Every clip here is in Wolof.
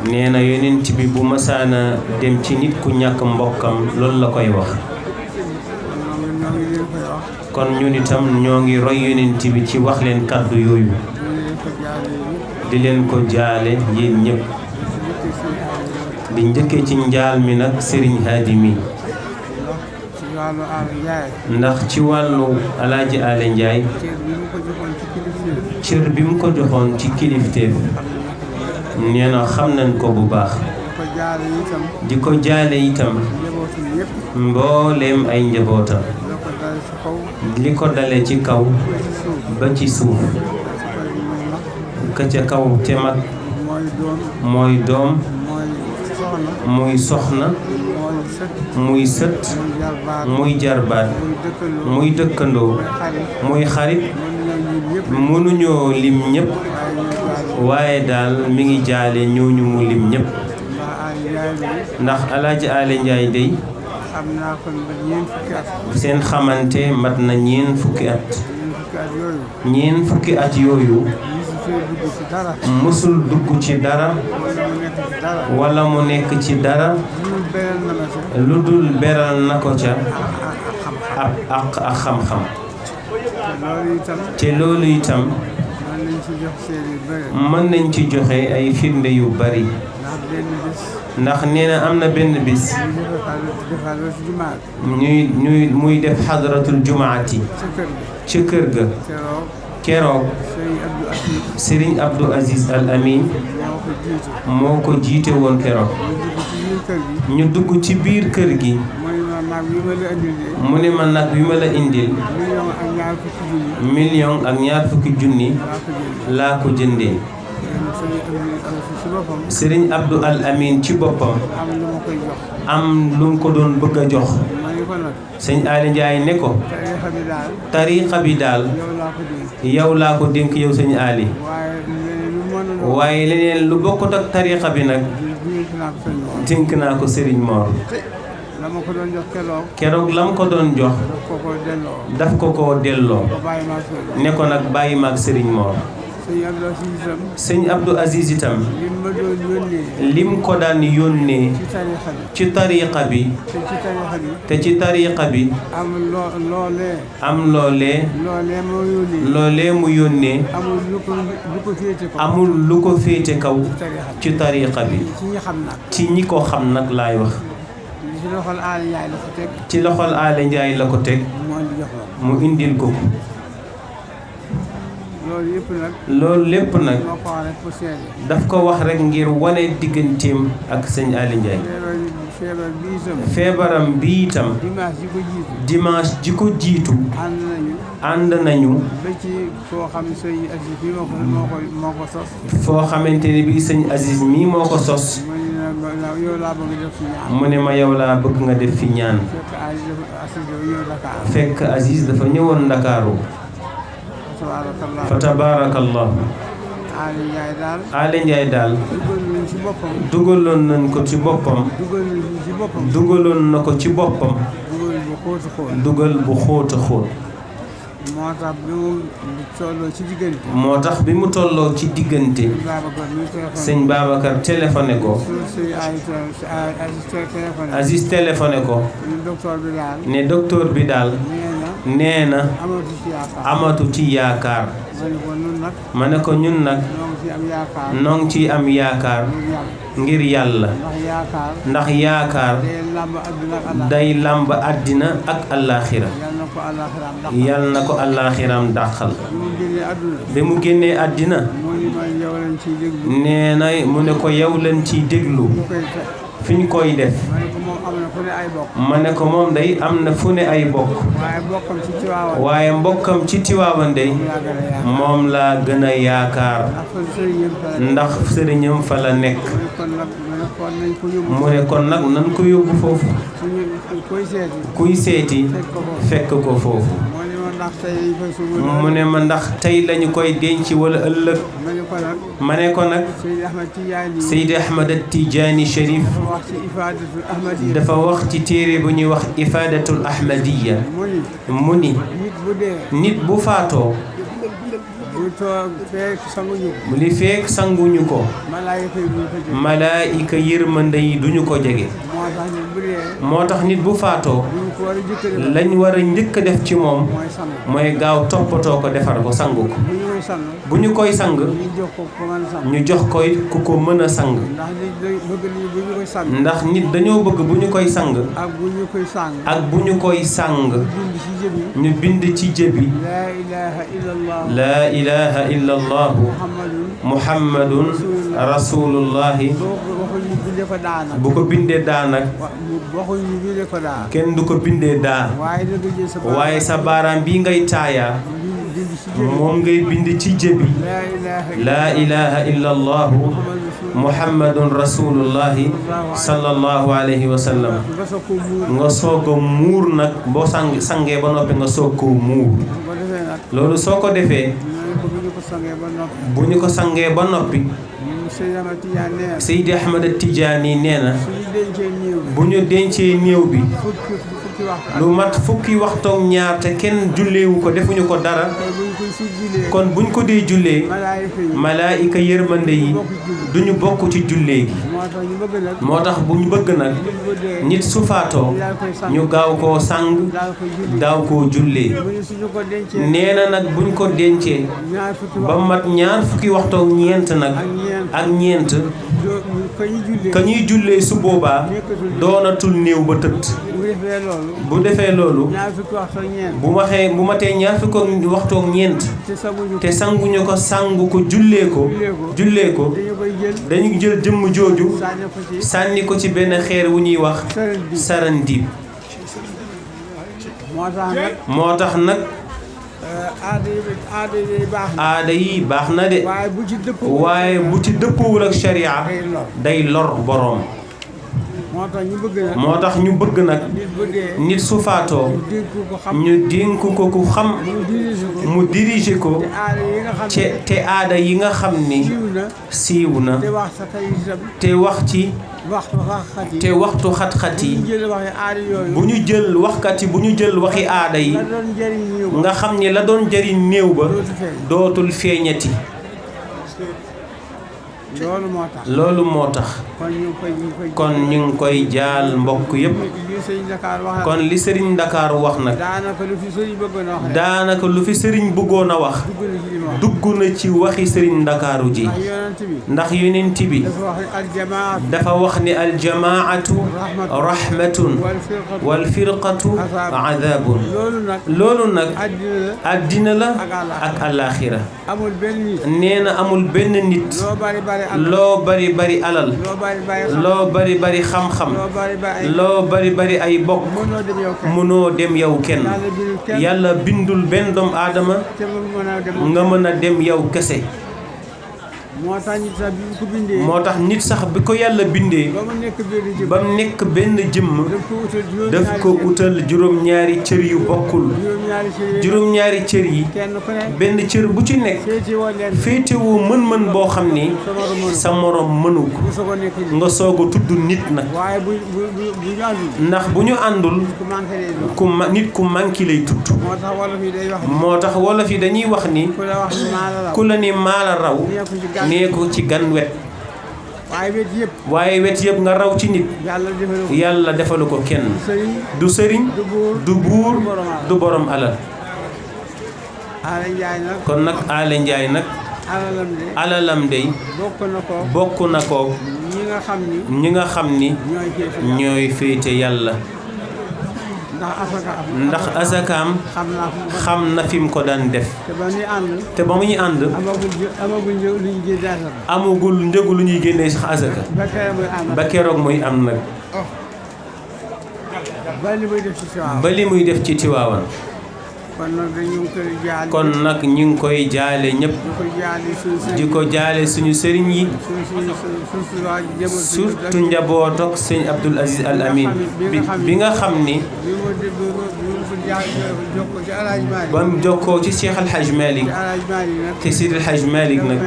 nee na yonent bi bu masaana dem ci nit ku ñàkk mbokkam loolu la koy wax kon ñun itam ñoo ngi roy yonent bi ci wax leen kàddu yooyu di leen ko jaale yéen ñëpp di njëkkee ci njaal mi nag Serigne Hadi mi ndax ci wàllu Alaaji Ale Njaay cër bi mu ko joxoon ci kilifteef nee na xam nañ ko bu baax di ko jaale itam mbooleem ay njabootam li ko dale ci kaw ba ci suuf ka ca kaw te mag mooy doom muy soxna muy sët muy jarbaat muy dëkkandoo muy xarit mënuñoo lim ñëpp waaye daal mi ngi jaale ñooñu mu lim ñëpp ndax Alaaji Ale Njaay dey seen xamante mat na ñeen fukki at yooyu mësul dugg ci dara wala mu nekk ci dara lu dul beral na ko ca ab ak xam-xam te loolu itam mën nañ ci joxe ay firnde yu bari ndax nee na am na benn bis muy def xadratul jumaati ci kër ga keroog Serigne Abdou Aziz Al Amin moo ko jiite woon keroog ñu dugg ci biir kër gi mu ne ma nag wi ma la indil million ak ñaar fukki junni laa ko jëndee Serigne Abdou Al Amin ci boppam am lu mu ko doon bëgg a jox sëñ Ali Njaay ne ko tariixa bi daal yow laa ko dénk yow sëñ Ali waaye leneen lu bokkut ak tariixa bi nag dénk naa ko Serigne Mor keroog la mu ko doon jox daf ko delloo ne ko nag bàyyi ma ak Serigne Mor sëñ Abdou Aziz itam lim ko daan yónnee ci tariixa bi te ci tariixa bi am loolee mu yónnee amul lu ko féete kaw ci tariixa bi ci ñi ko xam nag laay wax ci loxol Ale Njaay la ko teg mu indil ko loolu lépp nag daf ko wax rekk ngir wane digganteem ak sëñ Ali Njaay feebaram bi itam dimanche ji ko jiitu ànd nañu foo xamante ne bii sëñ Aziz mii moo ko sos mu ne ma yow laa bëgg nga def fi ñaan fekk Aziz dafa ñëwoon Ndakaaru fa tabaarakallah Ale Njaay daal dugaloon nañ ko ci boppam dugaloon na ko ci boppam dugal bu xóot a xóot moo tax bi mu tolloo ci diggante sëñ Babacar téléphoné ko Aziz téléphoné ko ne docteur bi daal nee na amatu ci yaakaar ma ne ko ñun nag noo ngi ci am yaakaar ngir yàlla ndax yaakaar day làmb àddina ak allaaxira yàlla na ko allaaxiram dàqal bi mu génnee àddina nee na mu ne ko yow leen ciy déglu fi ñu koy def ma ne ko moom day am na fu ne ay bokk waaye mbokkam ci Tiwaawan day moom laa gën a yaakaar ndax sëriñam fa la nekk mu ne kon nag nan ko yóbbu foofu kuy seeti fekk ko foofu mu ne ma ndax tey lañu koy denc wala ëllëg ma ne ko nag Seydi Ahmad Tijaani Cherif dafa wax ci téere bu ñuy wax Ifaadatul Ahmadiyya mu ni nit bu faatoo li feek sanguñu ko malaayika yërmande yi duñu ko jege moo tax nit bu faatoo lañ war a njëkk a def ci moom mooy gaaw toppatoo ko defar ko sangu ko bu ñu koy sang ñu jox koy ku ko mën a sang ndax nit dañoo bëgg bu ñu koy sang ak bu ñu koy sang ñu bind ci jëbi laa ilaha illa allahu muhammadun rasulullahi bu ko bindee daa nag kenn du ko bindee daa waaye sa baaraam bii ngay taayaa moom ngay bind ci jëbi laa ilaha illa allahu muhammadun rasulullahi sallallahu alayhi wa sallam nga soog a muur nag boo sangee ba noppi nga soog koo muur loolu soo ko defee bu ñu ko sangee ba noppi Seydi Ahmad Tijaani nee na bu ñu dencee néew bi lu mat fukki waxtoog ñaar te kenn julleewu ko defuñu ko dara kon buñ ko dee jullee malaayika yërmande yi duñu bokk ci jullee gi moo tax bu ñu bëgg nag nit su faatoo ñu gaaw koo sang gaaw koo jullee nee na nag buñ ko dencee ba mat ñaar fukki waxtoog ñeent nag ak ñeent ka ñuy jullee su boobaa doonatul néew ba tëdd bu defee loolu bu matee ñaar fukki waxtoog ñeent te sanguñu ko sangu ko jullee ko dañu jël jëmm jooju sànni ko ci benn xeer wu ñuy wax sarandib moo tax nag aada yi baax na de waaye bu ci dëppoowul ak sharia day lor boroom moo tax ñu bëgg nag nit su faatoo ñu dénk ko ku xam mu diriger ko te aada yi nga xam ni siiw na te wax ci te waxtu xat-xat yi bu ñu jël waxkat yi bu ñu jël waxi aada yi nga xam ni la doon jëriñ néew ba dootul feeñati loolu moo tax kon ñu ngi koy jaal mbokk yépp kon li sëriñ Dakar wax nag daanaka lu fi sëriñ bëggoon a wax dugg na ci waxi sëriñ Ndakaaru ji ndax yonent bi dafa wax ni aljamaatu rahmatun wal firqatu adabun loolu nag àddina la ak alaaxira nee na amul benn nit loo bari bari alal loo bari bari xam-xam loo bari bari ay bokk mënoo dem yow kenn yàlla bindul benn doomu aadama nga mën a dem yow kese moo tax nit sax bi ko yàlla bindee ba mu nekk benn jëmm daf ko utal juróom-ñaari cër yu bokkul juróom-ñaari cër yi benn cër bu ci nekk féetewoo mën-mën boo xam ni sa morom mënu ko nga soog a tudd nit nag ndax bu ñu àndul nit ku manqué lay tudd moo tax wolof yi dañuy wax ni ku la ni maa la raw nee ko ci gan wet waaye wet yëpp nga raw ci nit yàlla defalu ko kenn du sëriñ du buur du borom alal kon nag Aly Ndiaye nag alalam dey bokk na ko ñi nga xam ni ñooy féete yàlla ndax asakaam xam na fi mu ko daan def te ba mu ñu ànd amagul njëgu lu ñuy génnee sax asaka ba keroog muy am nag ba li muy def ci Tiwaawan kon nag ñu ngi koy jaale ñëpp di ko jaale suñu sëriñ yi surtout njaboot ak sëñ Abdoul Aziz Al Amin bi nga xam ni ba mu jokkoo ci Cheikh Al Hadj Malick te Seydi Al Hadj Malick nag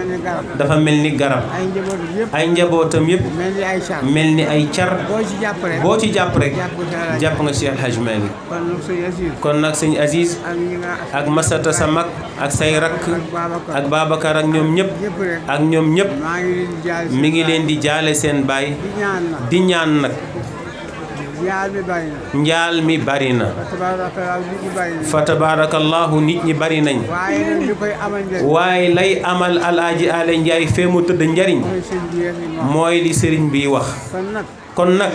dafa mel ni garab ay njabootam yëpp mel ni ay car boo ci jàpp rek jàpp nga Cheikh Al Hadj Malick kon nag sëñ Aziz ak Masata sa mag ak say rakk ak Babacar ak ñoom ñëpp ak ñoom ñëpp mi ngi leen di jaale seen baay di ñaan nag njaal mi bari na fa tabarakallahu nit ñi bari nañ waaye lay amal Alaaji Ale Njaay fee mu tëdd njariñ mooy li sëriñ bi wax kon nag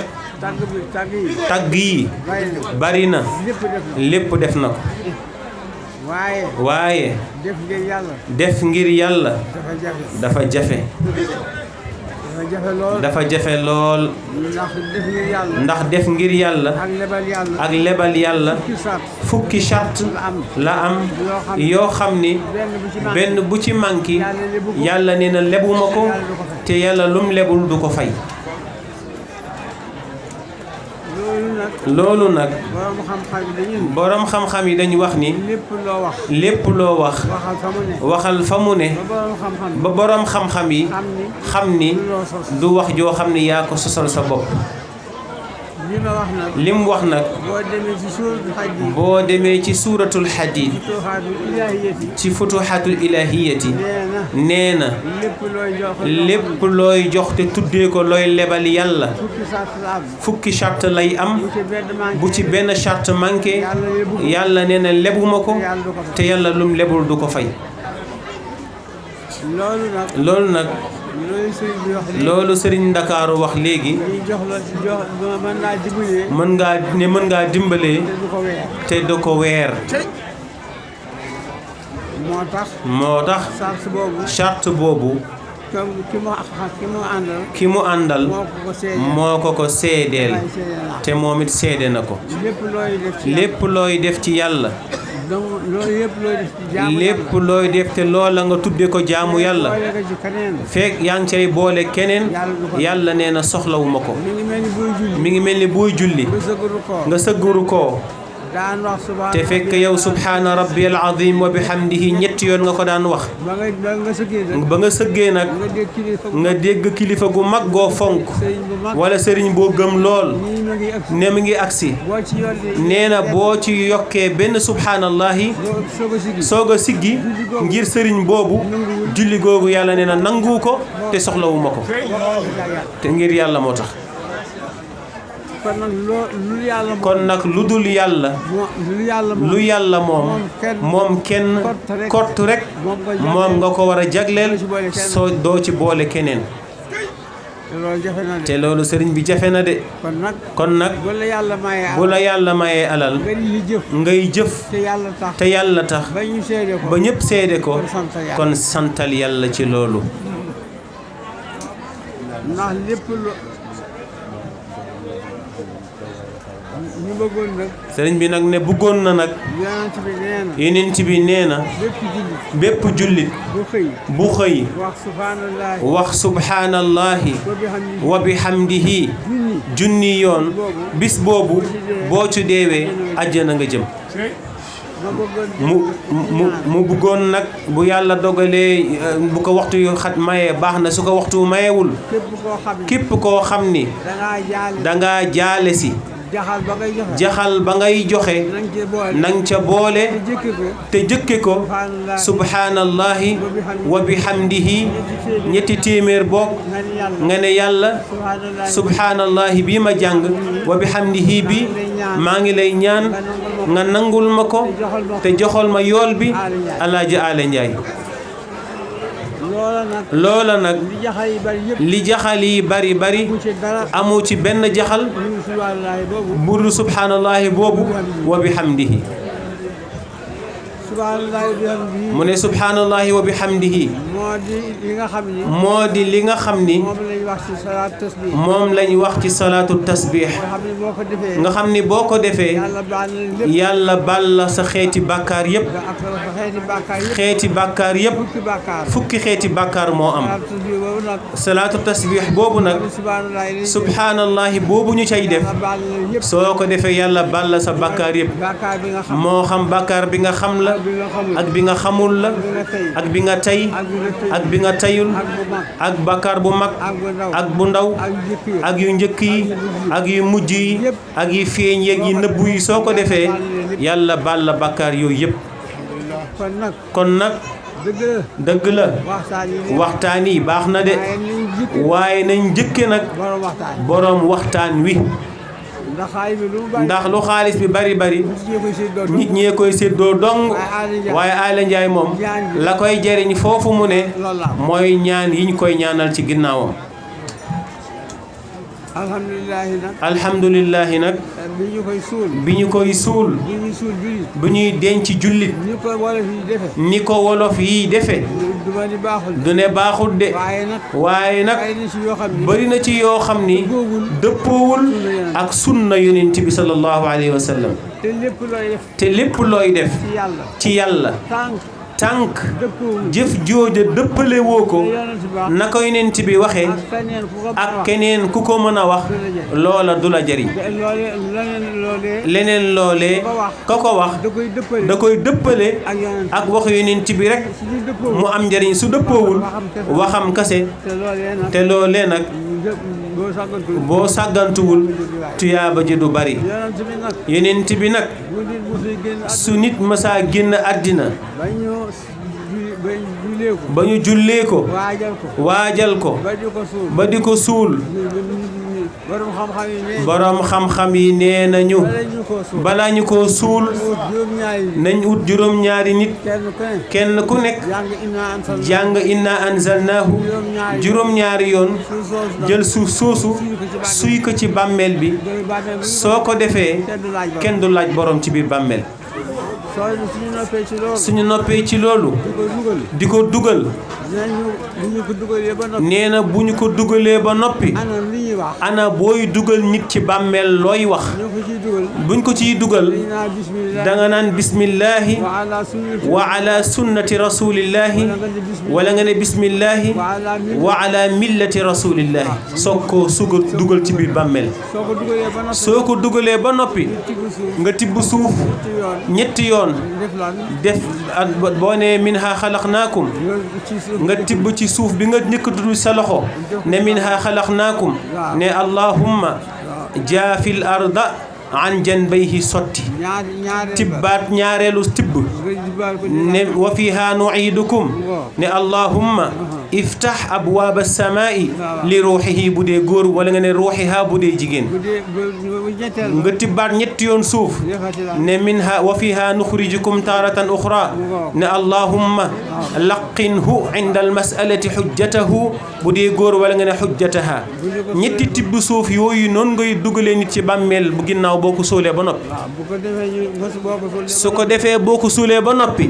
tagg yi bari na lépp def na ko waaye def ngir yàlla dafa jafe dafa jafe lool ndax def ngir yàlla ak lebal yàlla fukki charte la am yoo xam ni benn bu ci manki yàlla nee na lebuma ko te yàlla lum lebul du ko fay loolu nag borom xam-xam yi dañu wax ni lépp loo wax waxal fa mu ne ba borom xam-xam yi xam ni du wax joo xam ni yaa ko sosal sa bopp li mu wax nag boo demee ci suuratul Hadiid ci futuhaatul ilaahiyati nee na lépp looy jox te tuddee ko looy lebal yàlla fukki charte lay am bu ci benn charte manqué yàlla nee na lebuma ko te yàlla lum lebul du ko fay loolu nag loolu Serigne Ndakaaru wax léegi mën ngaa dimbalee te du ko weer moo tax charte boobu ki mu àndal moo ko seedeel te moom it seede na ko lépp looy def ci yàlla lépp looy def te loola nga tudde ko jaamu yàlla fekk yaa ngi cay boole keneen yàlla nee na soxlawuma ko mi ngi mel ni buy julli nga sëgguru ko te fekk yow subhaana rabbiyal azim wa bihamdihi ñetti yoon nga ko daan wax ba nga sëggee nag nga dégg kilifa gu mag goo fonk wala sëriñ boo gëm lool ne mi ngi agsi nee na boo ci yokkee benn subhaanallahi soog a siggi ngir sëriñ boobu julli googu yàlla nee na nangu ko te soxlawuma ko te ngir yàlla moo tax kon nag lu dul yàlla lu yàlla moom kenn kott rek moom nga ko war a jagleel soo doo ci boole keneen te loolu sëriñ bi jafe na de kon nag bu la yàlla mayee alal ngay jëf te yàlla tax ba ñëpp seede ko kon santal yàlla ci loolu sëriñ bi nag ne bëggoon na nag yonent bi nee na bépp jullit bu xëy wax subhaanallahi wa bihamdihi junni yoon bis boobu boo ci deewee àjjana nga jëm mu bëggoon nag bu yàlla dogalee bu ko waxtu yu xat mayee baax na su ko waxtu mayewul képp koo xam ni dangaa jaale si jaxal ba ngay joxe nang ca boole te jëkke ko subhaanallahi wa bihamdihi ñetti téeméer boog nga ne yàlla subhaanallahi bii ma jàng wa bihamdihi bi maa ngi lay ñaan nga nangul ma ko te joxol ma yool bi Alaaji Ale Njaay loola nag li jaxal yi bari amu ci benn jaxal budul subhaanallahi boobu wa bihamdihi mu ne subhaanallahi wa bihamdihi moo di li nga xam ni moom lañ wax ci salaatu tasbih nga xam ni boo ko defee yàlla baal la sa xeeti bàkkaar yépp fukki xeeti bàkkaar moo am salaatu tasbih boobu nag subhaanallahi boobu ñu cay def soo ko defee yàlla baal la sa bàkkaar yépp moo xam bàkkaar bi nga xam la ak bi nga xamul la ak bi nga tay ak bi nga tayul ak bàkkaar bu mag ak bu ndaw ak yu njëkk yi ak yu mujj yi ak yi feeñ yeeg yi nëbbu yi soo ko defee yàlla baal la bàkkaar yooyu yëpp kon nag dëgg la waxtaan yi baax na de waaye nañ njëkke nag boroom waxtaan wi ndax lu xaalis bi bari bari nit ñee koy séddoo dong waaye Aly Ndiaye moom la koy jariñ foofu mu ne mooy ñaan yi ñu koy ñaanal ci ginnaawam alhamdulillahi nag bi ñu koy suul bu ñuy denc jullit ni ko wolof yi defe du ne baaxul de waaye nag bari na ci yoo xam ni dëppoowul ak sunna yonent bi sallallahu alayhi wa sallam te lépp looy def ci yàlla tànk jëf jooja dëppale woo ko na ko yonent bi waxee ak keneen ku ko mën a wax loola du la jariñ leneen loolee ka ko wax da koy dëppale ak wax yonent bi rek mu am njariñ su dëppoowul waxam kase te loolee nag boo sàggantuwul tuyaaba ji du bari yonent bi nag su nit mësaa génn àddina ba ñu jullee ko waajal ko ba di ko suul borom xam-xam yi nee nañu balaa ñu ko suul nañ ut juróom-ñaari nit kenn ku nekk jàng inna anzalnaahu juróom-ñaari yoon jël suuf soosu suy ko ci bàmmeel bi soo ko defee kenn du laaj borom ci biir bàmmeel suñu noppee ci loolu di ko dugal nee na bu ñu ko dugalee ba noppi ana booy dugal nit ci bàmmeel looy wax buñ ko ciy dugal danga naan bismillahi wa ala sunnati rasulillahi wala nga ne bismillahi wa ala millati rasulillahi soog koo suga dugal ci biir bàmmeel soo ko dugalee ba noppi nga tibb suuf ñetti yoon def boo ne minha xalaqnaakum nga tibb ci suuf bi nga njëkk tudd sa loxo ne minha xalaqnaakum ne allahumma jaafil arda an janbayhi sotti tibbaat ñaareelu tibb ne wa fiha nu'iidukum ne allahumma iftah abwaaba samaa'i li ruuxihi bu dee góor wala nga ne ruuxiha bu dee jigéen nga tibbaat ñetti yoon suuf ne minha wa fiha nuxrijukum taaratan uxra ne allahumma laqinhu inda almasalati xujjatahu bu dee góor wala nga ne xujjataha ñetti tibb suuf yooyu noonu ngay dugalee nit ci bàmmeel bu ginnaaw boo ko suulee ba noppi su ko defee boo ko suulee ba noppi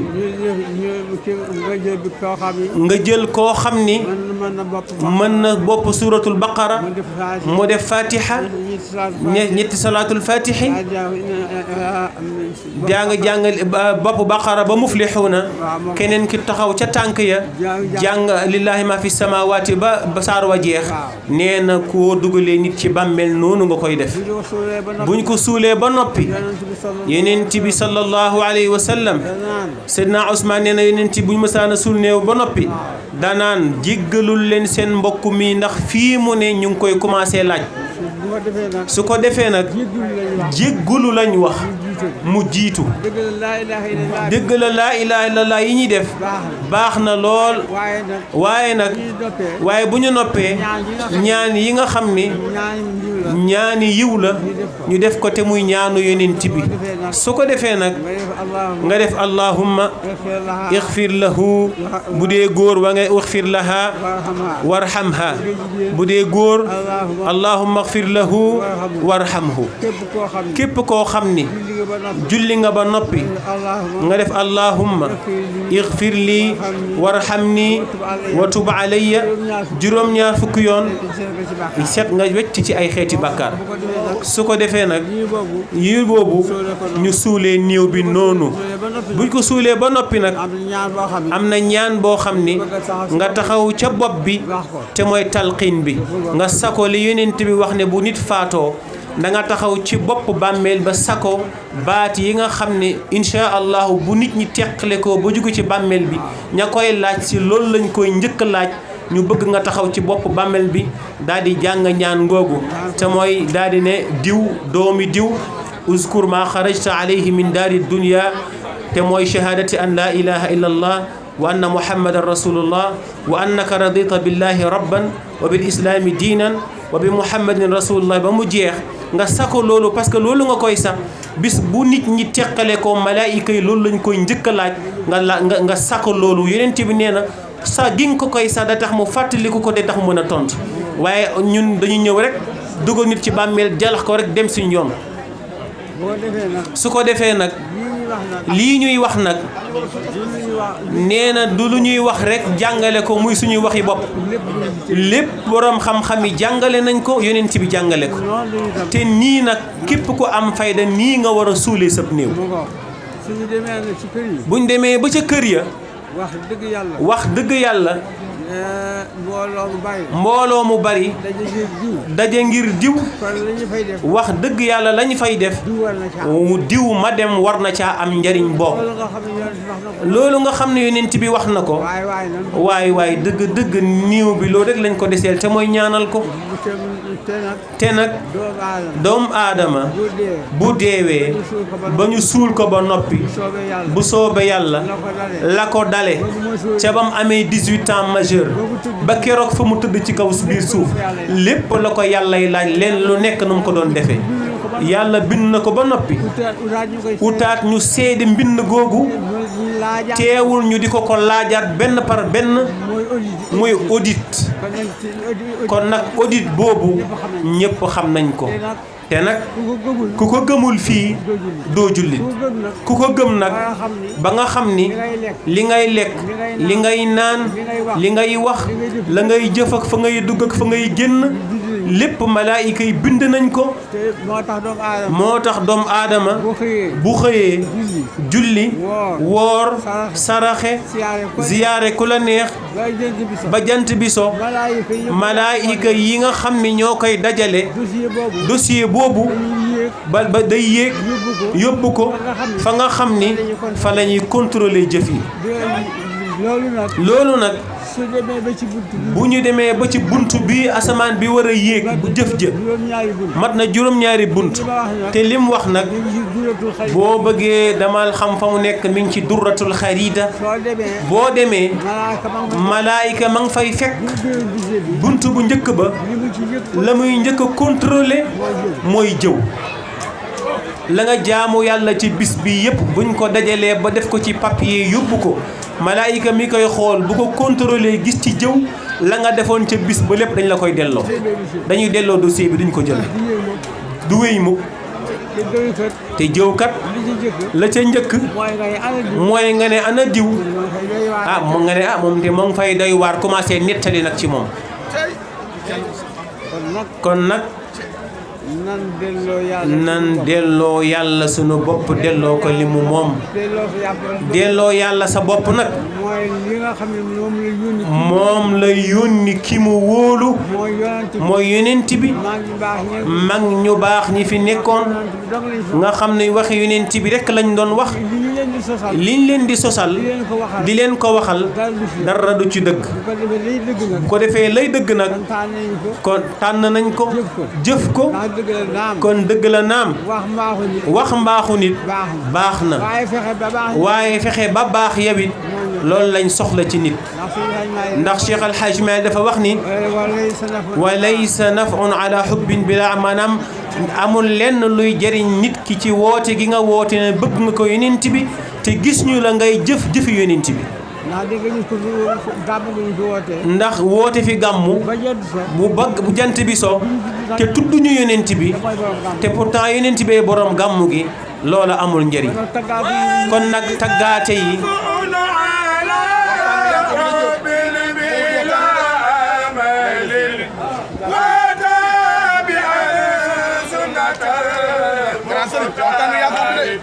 nga jël koo xam ni mën na bopp suuratul baqara mu def fatiha ñetti salaatul fatihi jàng bopp baqara ba muflixuuna keneen ki taxaw ca tànk ya jàng lillahi ma fi samawati ba saar wa jeex nee na koo dugalee nit ci bàmmeel noonu nga koy def buñ ko suulee ba noppi yonent bi sallallahu alayhi wa sallam Seydina Ousmane nee na yonent bi buñ mësaana suul néew ba noppi danaan jéggalul leen seen mbokk mi ndax fii mu ne ñu ngi koy commencé laaj su ko defee nag jéggalu lañ wax mu jiitu dëgg la laa ilaaha illallaah yi ñuy def baax na lool waaye nag waaye bu ñu noppee ñaan yi nga xam ni ñaani yiw la ñu def ko te muy ñaanu yonent bi su ko defee nag nga def allahumma ixfir lahu bu dee góor wa nga ixfir laha warhamha bu dee góor allahumma ixfir lahu warhamhu képp koo xam ni julli nga ba noppi nga def allahumma ixfir lii warhamni wa tub alayya juróom-ñaar fukki yoon set nga wecc ci ay xeeti bàkkaar su ko defee nag yi boobu ñu suulee néew bi noonu buñ ko suulee ba noppi nag am na ñaan boo xam ni nga taxaw ca bopp bi te mooy talqiin bi nga sako li yonent bi wax ne bu nit faatoo da nga taxaw ci bopp bàmmeel ba sako baat yi nga xam ne insha allahu bu nit ñi teqale ko ba jóge ci bàmmeel bi ña koy laaj si loolu lañ koy njëkk laaj ñu bëgg nga taxaw ci bopp bàmmeel bi daal di jàng ñaan ngoogu te mooy daal di ne diw doomi diw uzkur ma xarajta alayhi min daari dunya te mooy shahadati an la ilaha illa allah wa anna muhammadan rasulullah wa annaka radita billahi rabban wa bil islami diinan wa bi muhammadin rasulullah ba mu jeex nga sako loolu parce que loolu nga koy sax bis bu nit ñi teqale ko malaayika yi loolu lañ koy njëkk a laaj nga sako loolu yonent bi nee na sa gi nga ko koy sax da tax mu fàttaliku ko de tax mu mën a tontu waaye ñun dañu ñëw rek dugal nit ci bàmmeel jalax ko rek dem suñu yoon su ko defee nag lii ñuy wax nag nee na du lu ñuy wax rek jàngale ko muy suñuy waxi bopp lépp borom xam-xam yi jàngale nañ ko yonent bi jàngale ko te nii nag képp ko am fayda nii nga war a suulee sab néew buñ demee ba ca kër ya wax dëgg yàlla mbooloo mu bari daje ngir diw wax dëgg yàlla lañu fay def diw ma dem war na caa am njariñ boobu loolu nga xam ne yonent bi wax na ko waay dëgg niiw bi loolu rek lañ ko deseel te mooy ñaanal ko te nag doomu aadama bu deewee ba ñu suul ko ba noppi bu soobee yàlla la ko dale ca bam amee 18 ans majeur ba keroog fa mu tëdd ci kaw biir suuf lépp la ko yàllay laaj leen lu nekk nu mu ko doon defee yàlla bind na ko ba noppi utaat ñu seede mbind googu teewul ñu di ko laajaat benn par benn muy audit kon nag audit boobu ñépp xam nañ ko te nag ku ko gëmul fii doo jullit ku ko gëm nag ba nga xam ni li ngay lekk li ngay naan li ngay wax la ngay jëf ak fa ngay dugg ak fa ngay génn lépp malaayika yi bind nañ ko moo tax doomu aadama bu xëyee julli woor saraxe ziyaare ku la neex ba jant bi so malaayika yi nga xam ni ñoo koy dajale dossier boobu ba day yéeg yóbbu ko fa nga xam ni fa la ñuy contrôler jëf yi loolu nag bu ñu demee ba ci bunt bi asamaan bi war a yéeg bu jëf jë mat na juróom-ñaari bunt te lim wax nag boo bëggee damal xam fa mu nekk mi ngi ci durratul xarida boo demee malaayika ma ngi fay fekk bunt bu njëkk ba la muy njëkk a contrôler mooy jëw la nga jaamu yàlla ci bis bi yépp buñ ko dajalee ba def ko ci papier yóbbu ko malaayika mi koy xool bu ko contrôler gis ci jëw la nga defoon ca bis ba lépp dañ la koy delloo dañuy delloo dossier bi duñ ko jël du wéy mukk te jëwkat la ca njëkk mooy nga ne ana diw mu nga ne moom te moo ngi fay doy waar commencé nettali nag ci moom kon nag nan delloo yàlla sunu bopp delloo ko li mu moom delloo yàlla sa bopp nag moom la yónni ki mu wóolu mooy yonent bi mag ñu baax ñi fi nekkoon nga xam ne waxi yonent bi rekk lañ doon wax liñ leen di sosal di leen ko waxal dara du ci dëgg bu ko defee lay dëgg nag kon tànn nañ ko jëf ko kon dëgg la naam wax mbaaxu nit baax na waaye fexe ba baax yawit loolu lañ soxla ci nit ndax Cheikh Al Hadj Malick dafa wax ni wa laysa naf'un ala hubbin bila maanaam amul lenn luy jëriñ nit ki ci woote gi nga woote ne bëgg nga ko yonent bi te gis ñu la ngay jëfi yonent bi ndax woote fi gàmmu bu jant bi so te tudduñu yonent bi te pourtant yonent bee borom gàmmu gi loola amul njëriñ kon nag taggaate yi Gracias.